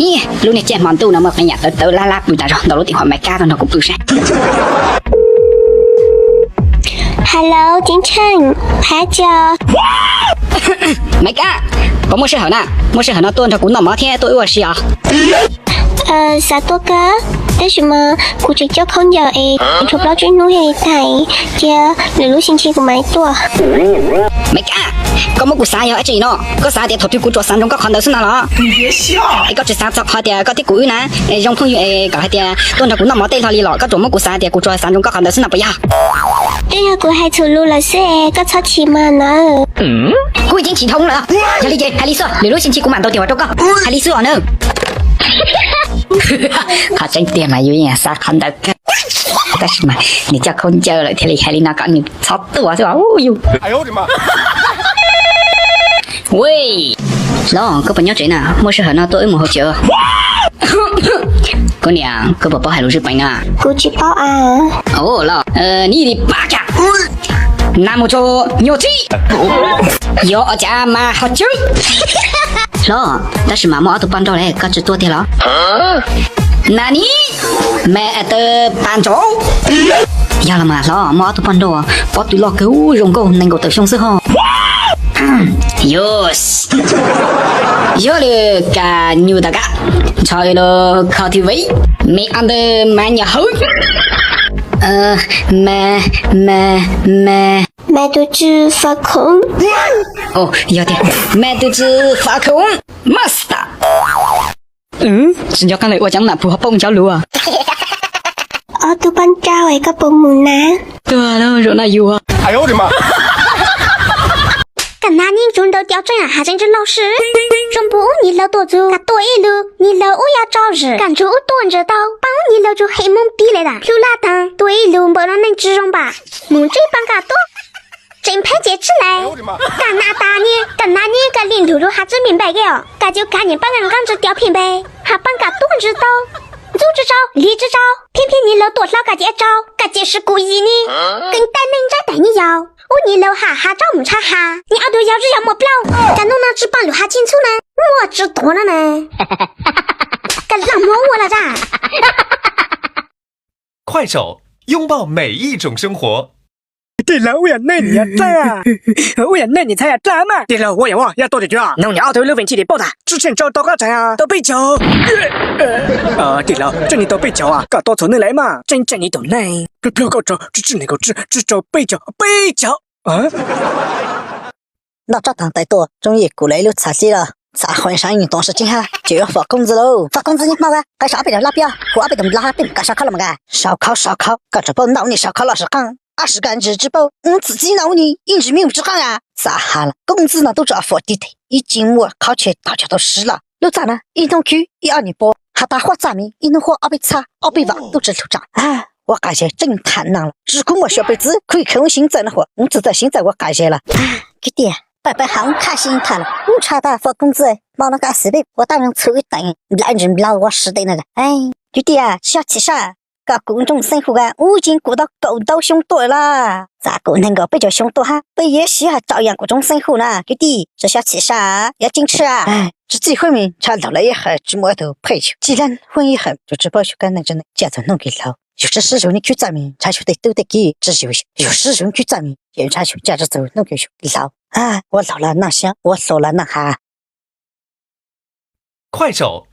Lub niag caij hmo ntuj no muaj qee yam tawv tawv lab lab pw tas zog, ntaus lub teeb hom Maiv Kab tuaj nrog kuv pw seb. Hello, Ceeb Tsheej, phab cas? Maiv Kab, puas muaj sij hawm na? Muaj sij hawm no tuaj nrog kuv noj mov thiab tuaj wb ua si os. Xav tuaj kawg, tab sis mas kuv tseem coj khaub ncaws es tshuav plaub tsib hnub thiaj li tag, cia lwm lub xyoo kuv mam tuaj. Maiv Kab, koj muab kuv xav yog dab tsi no? Koj xav tias thaum twg kuv tsuas xav ntsoov koj qhov ntawd xwb no los? Es koj tsis xav txog qhov tias koj thiab kuv wb na zoo phooj ywg es kom hais tias tuaj nrog kuv noj mov tej hlo li los? Koj tsuas muab kuv xav tias kuv tsuas xav ntsoov koj qhov ntawd xwb no puas yog? Twb yog kuv hais txhua lus lawm xwb es koj txhob chim mas na. Kuv yeej chim dhau lawm. Yog li ces hais li xwb, lwm lub xyoo kuv mam ntaus teeb hom rau koj. Hais li xwb os na. Qhov tseeb tiag mas yus yeej xav qhov ntawd kawg, tab sis mas nws coj khaub ncaws lawm thiaj li hais li no kom nws txhob tuaj xwb os yus. Hlob, koj puas nyob tsev na? Muaj sij hawm no tuaj wb mus haus cawv. Koj niam, koj puas paub hais lus Zwj Pees na? Kuv tsis paub a. Los, ni di pa ka, na mus tso, nyuj txib, yog ua cas mas ho cawv. Hlob, tab sis mas muaj ob tug poj nrauj le, koj tsis tuaj tiag los? Na ni, me tawg pa ntsauv. Yog los mas hlob, muaj ob tug poj nrauj, pob tw loj kawg, zoo nkauj, nees nkaum tawm xyoo xwb ho. Yog li ka nyuj tas ka, ntsho los kho thib vib, me ntawd mas nyuam hawv, me, me, me, me tus tswv fa khoom. Yog tiag, me tus tswv fa khoom, master. Tsis nco qab lawm, ua cas nam phum ho paub cov lus. Ob tug poj nrauj es koj puas mus na? Tuag lawm, zaum no yus. Kam hnav nyiaj tsuv ntawd cov tseem hav tseem tsis laus sis. Zoo npaum ub niag laus tuaj txug kam tuaj ib lug, niag laus ub yuav tso zim kam ntsug ub tuaj ntsig tau, pab ub niag laus tsuas hem moog pib le tas hlub laj taag tuaj ib lug npaum no neeg tsis zoo npam. Mus ntsib pab kam tuaj. Tseem pheej ces tsis lais, kam hnav tas niag, kam hnav niag kam li nrug lug hav tsis me npe ke os, kam ces kav niam pab kam nqaj ntsis cov phem npe, hab pab kam tuaj ntsis tau. Ntxub tsis tsau, lig tsis tsau, phiab phiab niag laus tuaj hlab kam ces tsau, kam ces sib kuv yim ni. Keev taj neeg ntsab taig niag yau, ub niag laus ham hav tsaub mus ntshav hav, niag ob tug yau tsis yog muaj plaub, cas nub no tsis paab lug hav tsis ntxhub na, muaj tsis tuag no na. Kaj laj muag ua laj zaj. 快手，拥抱每一种生活。 Tij laug, ua yam nej nim txhaj, ua yam nej nim txhaj dlaab mas. Tij laug, ua yam ua yog tuaj twg cuag? Noog niam ob tug lub veeg tsi dim pauj tag. Tsi tsheej tso tau qab tsaig, tau peb caug. Tij laug, tseem nim tau peb caug, koj tau txhua neeg lawm mas. Tseem tseem nim tau neeg, pluag pluag kaum rau, tsib tsib nees nkaum tsib, tsib rau peb caug, peb caug. Noj tsob taag tais tuaj, tsoom yej kuv lawv ib lub txhab xwb los txhab qhov saab nyuag toom sab tseeb hab, ces yuav fom koob ntxiv lauj. Fom koob ntxiv nyob hmo, qaib sau ob peb daim laj piab, huv ob peb daim laj hab, peb mus kaw sau khaub los mas. Sau khaub, sau khaub, koj tsuas paub ntaus nim sau khaub los tsis qaab, ab sim koj ntsis tsis paub, ub txwm txib ntaus nim ib ntsis me mus tsis qaab as. Txhab has los koob ntxiv no tub tsuas fom tib teg, ib tsi muaj qhov tsheb tau cog tau siv los lub txaj na ib hnub khwb ib ob nyuag pua, has tas huab txaj me ib hnub huab ob peb txhab ob peb vam tub tsi lug tsaam. Ua qab zes tseem tham neeg los tsis kub muaj xyuas peb txwv khwv kheev ub siv txawj no huam ub txwv txawj siv txawj ua qab zes los. Kwv tij, pab pab has ub khab siv tham los ub tshaj tag fom koob ntxiv, hmo no koj xwm peb ua tab zoo txhua ib teem nplawm ntsis nplaug ua si teb no. Kwv tij, tsis yog chim sab, koj kuv ntsoog xeeb hu a, ub tseem kuv tau kaum ntau xyoo tuaj lawm, txav kuv nees nkaum peb caug xyoo tuaj hab peb yuav siv has tsaus yaam kuv ntsoog xeeb hu na. Kwv tij, tsis yog chim sab, yuav tseem tshaj, tsis txij huab me ntshaw laug lawm ib hawm tsis muaj ib tug pheej yug, tsis leej huab ib hawm tsuas tsis paub xyuas kab neeg tsev neeg cia txug noog kis laug. Yus tsis sib zoo niag khwb txaj me ntshaw xyuas tej tub tej kiv tsis yus, yus sib zoo niag khwb txaj me yus ntshaw xyuas cia tsis txug noog kis laug. Ua laug los noj siab, ua hluas los noj has. 快手，